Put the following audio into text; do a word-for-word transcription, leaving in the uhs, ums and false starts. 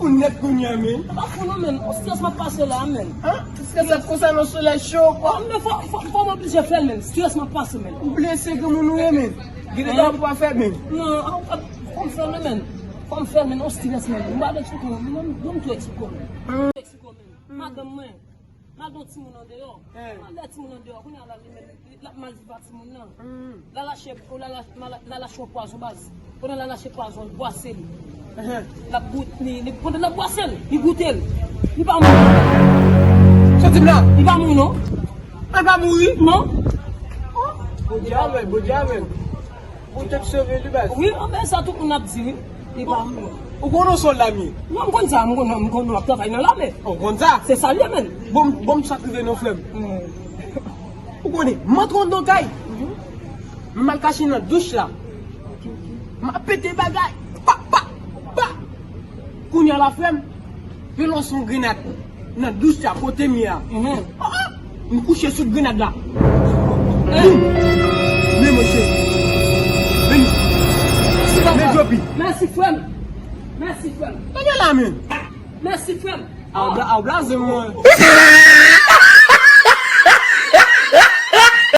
Ou nèt kounye a, men. Pa fou non, men. On strès m ap pase la, men. Hein? Strès ap konsa nan solèy cho, kwa. Men fò, fò, fò m oblije fè l, men. Strès m ap pase, men. Ou blese granmoun ou ye, men. Gade sa ou pa fè, men. Non, fò m fè l, men. Fò m fè l, men. On strès, men. M pa vle eksplike, men. Bon, m tou eksplike, men. Eksplike, men. Madanm mwen. L al gen yon timoun andeyò. L al gen timoun andeyò. Kounye a la, li menm, li, l ap mal viv ak timoun nan. L al achte, l al, l al achte yon pwazon baz. Pandan l al achte pwazon, li bwase li. L ap goute, li, li, pandan l ap bwase l, li goute l. Li pa mouri. Sa w di m la? Li pa mouri, non. Li pa mouri? Non. Bondye avè l, Bondye avè l. Ou te sove li, baz. Wi, anben sa tout moun ap di, wi. Li pa mouri. Ou konn non solda m ye? Non, m konn sa, m konn, m konn w ap travay nan lame. Ou konn sa? Se sa l ye, menm. Bon, bon, m sa k rive non, frè m. Ou konnen, m antre anndan kay. M al kache nan douch la. M ap pete bagay. Pa, pa, pa. Kounye a la, frè m, yo lanse yon grenad nan douch la kote m ye a. Mhm. Ah, ah, m kouche sou grenad la. Boum! Men monchè. Men, men Djopi. Mèsi, frè m. Mèsi, frè m. Gade la, men. Mèsi, frè m. A w bla-, a w blaze mwen.